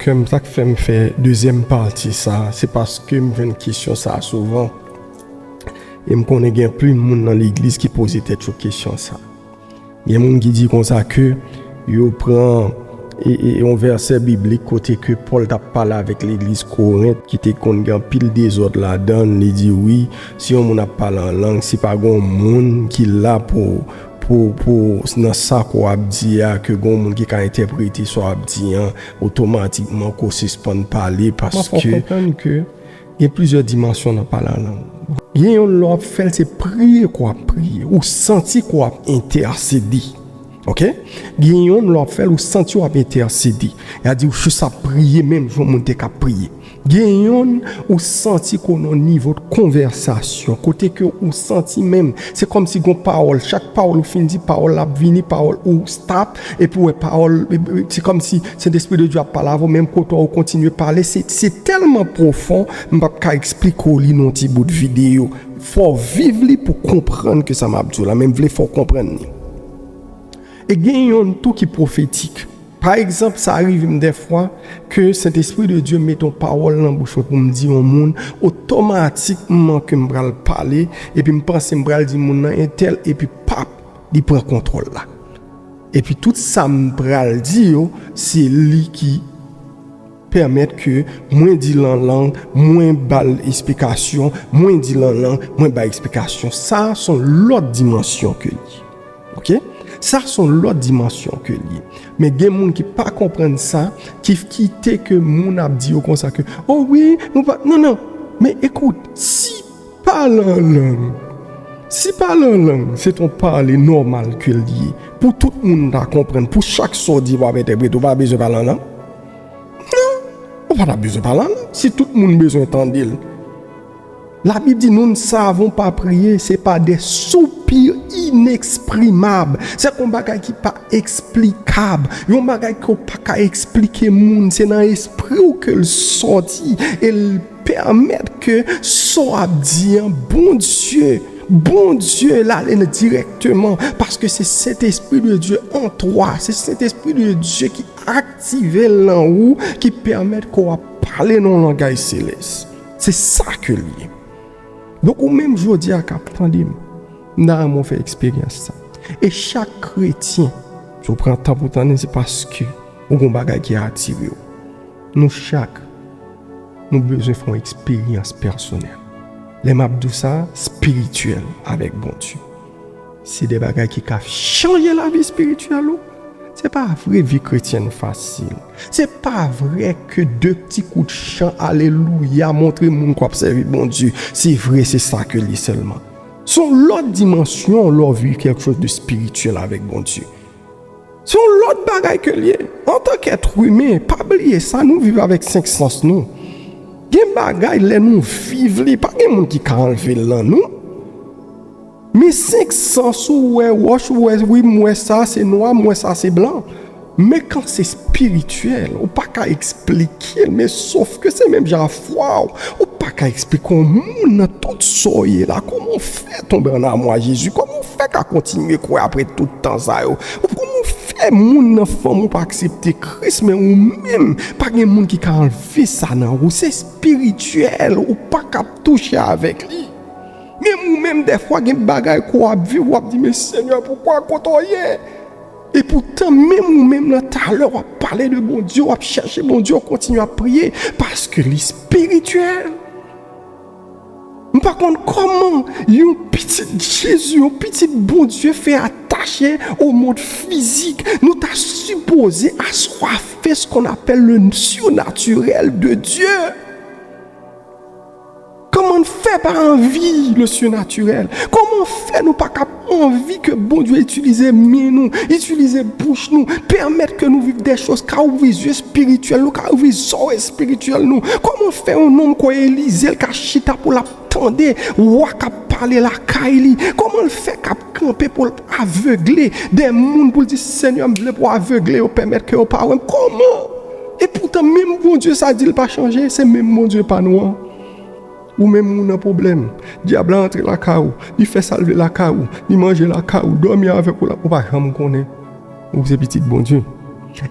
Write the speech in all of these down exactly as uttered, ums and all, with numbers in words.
Kè m, sa k fè m fè dezyèm pati sa, se paske m jwenn kesyon sa souvan. E m konnen gen anpil moun nan legliz ki poze tèt yo kesyon sa. Gen moun ki di konsa ke yo pran e, e, yon vèsè biblik kote ke Pòl t ap pale avèk legliz Korent ki te konn gen anpil dezòd ladan l. Li di, wi, si yon moun ap pale an lang, si pa gen yon moun ki la pou, pou, pou, nan sa ke w ap di a, ke gen yon moun ki ka entèprete sa w ap di an, otomatikman ke w sispann pale. Mwen fè w paske konprann ke gen plizyè dimansyon nan pale an lang. Gen yonn, lè w ap fè l, se priye ke w ap priye. Ou santi ke w ap entèsede. Oke? Gen yonn, lè w ap fè l, ou santi w ap entèsede. Y a di w jis ap priye, menm jan yon moun te ka priye. Gen yonn, ou santi ke w nan yon nivo de konvèsasyon, kote ke ou santi menm, se kòmsi gon pawòl, chak pawòl ou fin di, pawòl la ap vini, pawòl ou stop, epi w wè pawòl, se kòmsi Sentespri de Dye ap pale avè w, menm kote w kontinye pale, se, se tèlman pwofon, m p ap ka eksplike w li nan yon ti bout videyo. Fò w viv li pou w konprann ke sa m ap di w la, men m vle fò w konprann li. E gen yonn tou ki pwofetik. Pa egzanp, sa rive m dèfwa ke Sentespri de Dye mete yon pawòl nan bouch mwen pou m di yon moun, otomatikman ke m pral pale, epi m panse m pral di moun nan entèl, epi pap, li pran kontwòl la. Epi tout sa m pral di yo, se li ki pèmèt ke mwen di l an lang, mwen ba l esplikasyon, mwen di l an lang, mwen bay esplikasyon. Sa a se yon lòt dimansyon ke li ye. Oke? Sa se yon lòt dimansyon ke li ye. Men gen moun ki pa konprann sa, ki kite ke moun ap di yo konsa ke, o wi, nou pa, non, non. Men ekout, si pale an lang, si pale an lang, se t on pale nòmal ke l ye, pou tout moun ta konprann, pou chak sa w di w ap entèprete, ou pa bezwen pale an lang. Non, ou pa ta bezwen pale an lang, si tout moun bezwen tande l. Labib di, nous ne savons pas prier, c'est par des soupirs inexprimables. Se yon bagay ki pa eksplikab, yon bagay ke w pa ka eksplike moun, se nan espri w ke l sòti, e l pèmèt ke sa w ap di an, Bondye, Bondye l ale nan dirèkteman, paske se Sentespri de Dye an twa, se Sentespri de Dye ki aktive l nan ou, ki pèmèt ke w ap pale nan yon langay selès. Se sa ke l ye. Donk, ou menm jodi a k ap tande m, m ta renmen w fè eksperyans sa. E chak kretyen, si w pran tan pou w tande m, se paske ou gen yon bagay ki atire w. Nou chak, nou bezwen fè yon eksperyans pèsonèl. Lè m ap di w sa, espirityèl avèk Bondye. Se de bagay ki ka chanje lavi espirityèl ou. Se pa vre vi kretyen fasil. Se pa vre ke de ti kout chan alelouya montre moun ke w ap sèvi Bondye. Se vre, se sa ke l ye sèlman. Se yon lòt dimansyon lè w viv kèk choz de espirityèl avèk Bondye. Se yon lòt bagay ke l ye. Antanke èt imen, pa bliye sa, nou viv avèk senk sans nou. Gen bagay, lè nou viv li, pa gen moun ki ka anlve l nan nou. Men senk sans ou wè, wòch ou wè, wi, m wè sa, se nwa, m wè sa, se blan. Men kan se espirityèl, ou pa ka eksplike l, men sof ke se menm jan a fwa w. Ou pa ka eksplike yon moun nan tout sa w ye la. Kòman w fè tonbe an amou a Jezi? Kòman w fè ka kontinye kwè apre tout tan sa yo? Ou kòman w fè moun nan fanmi w pa aksepte Kris, men ou menm, pa gen moun ki ka anlve sa nan ou? Se espirityèl, ou pa ka touche avèk li. Menm ou menm, dèfwa, gen bagay ke w ap viv, w ap di, men Senyè, poukwa kote w ye? E poutan, menm ou menm nan, talè w ap pale de Bondye, w ap chèche Bondye, w kontinye ap priye, paske li espirityèl. M pa konn kòman yon pitit Jezi, yon pitit Bondye fè atache au monde physique. Nou ta sipoze aswafe ce qu'on appelle le surnaturel de Dieu. Kòman n fè pa anvi le surnaturel? Kòman fè nou pa ka anvi ke Bondye itilize men nou, itilize bouch nou, pèmèt ke nou viv de choz, ka ouvri zye espirityèl nou, ka ouvri zòrèy espirityèl nou? Kòman fè yon nonm kon Elize, l ka chita pou l ap tande wa k ap pale lakay li? Kòman l fè k ap kanpe pou l avegle de moun, pou l di, Senyè, m vle pou avegle yo pèmèt ke yo pa wè m? Kòman? E poutan, menm Bondye sa di l pa chanje, se menm Bondye pa nou an. Ou menm ou nan pwoblèm. Dyab la antre lakay ou, li fè sa l vle lakay ou, li manje lakay ou, dòmi avèk ou la, ou pa janm konnen ou se pitit Bondye.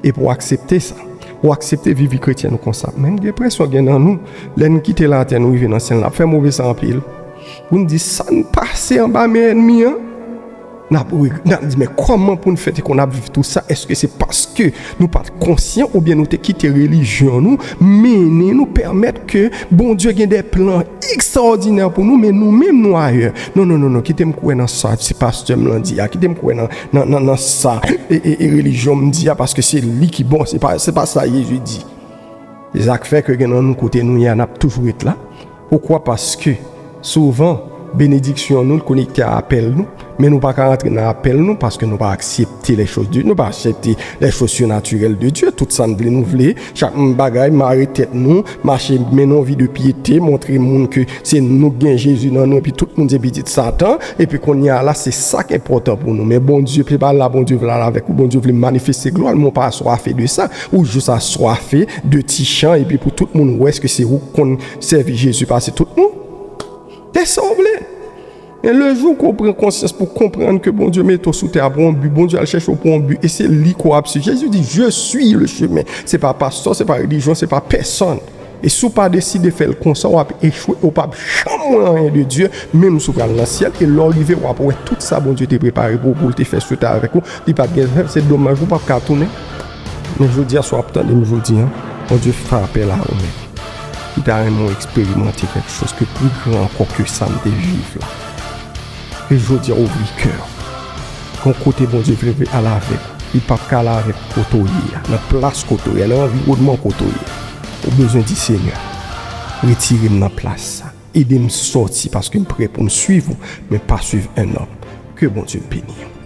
E pou w aksepte sa, Ou aksepte viv vi kretyen nou konsa. Men m gen enpresyon gen nan nou, lè n kite latè, nou rive nan syèl, n ap fè move sa anpil. Pou n di sa n pase anba men ènmi an, n ap, n ap di, men kòman pou n fè te konn ap viv tou sa? Èske se paske nou pa t konsyan oubyen nou te kite relijyon nou mennen nou, pèmèt ke Bondye gen de plan ekstraòdinè pou nou, men nou menm nou ayè? Non, non, non, non, kite m kwè nan sa ti pastè m lan di a, kite m kwè nan, nan, nan, nan sa e, e, e relijyon m di a, paske se li ki bon, se pa, se pa sa Jezi di. Se sa k fè ke gen nan nou kote nou ye a, n ap toujou ret la. Poukwa? Paske souvan, benediksyon nou konekte a apèl nou, men nou pa ka rantre nan apèl nou paske nou pa aksepte les choses de, nou pa aksepte les choses surnaturelles de Dieu. Tout sa n vle, nou vle, chak bagay, mare tèt nou, mache mennen yon vi de pyete, montre moun ke se nou k gen Jezi nan nou, epi tout moun se pitit Satan, epi kounye a la, se sa k enpòtan pou nou. Men Bondye, se pa la Bondye vle al avèk ou, Bondye vle manifeste glwa l, men w pa aswafe de sa, ou jis aswafe de ti chan, epi pou tout moun wè ke se ou k konn sèvi Jezi pase tout moun. Se sa w vle. E le jou ke w pran konsyans pou konprann ke Bondye mete w sou tè a pou yon bi, Bondye al chèche w pou yon bi, e se li ke w ap swiv. Jezi di, "Je suis le chemin." Se pa pastè, se pa relijyon, se pa pèsonn. E si w pa deside fè l konsa, w ap echwe, ou p ap janm wè anyen de Dye, menm si w pral nan syèl. E lè w rive, w ap wè tout sa Bondye te prepare pou ou, pou l te fè sou tè avèk ou. Li p ap gen, se domaj, ou p ap ka tounen. Men jodi a, si w ap tande m jodi a, Bondye fè apèl a ou menm. Li ta renmen w eksperimante kèk choz ke pli gran ankò ke sa m te viv la. E jodi a, ouvri kè w. Gon kote Bondye vle al avèk ou. Li p ap ka al avèk kote w ye a, nan plas kote w ye a, nan anviwònman kote w ye a. Ou bezwen di, "Senyè, retire m nan plas sa. Ede m sòti paske m prè pou m swiv ou, men pa swiv en nòm." Ke Bondye beni w.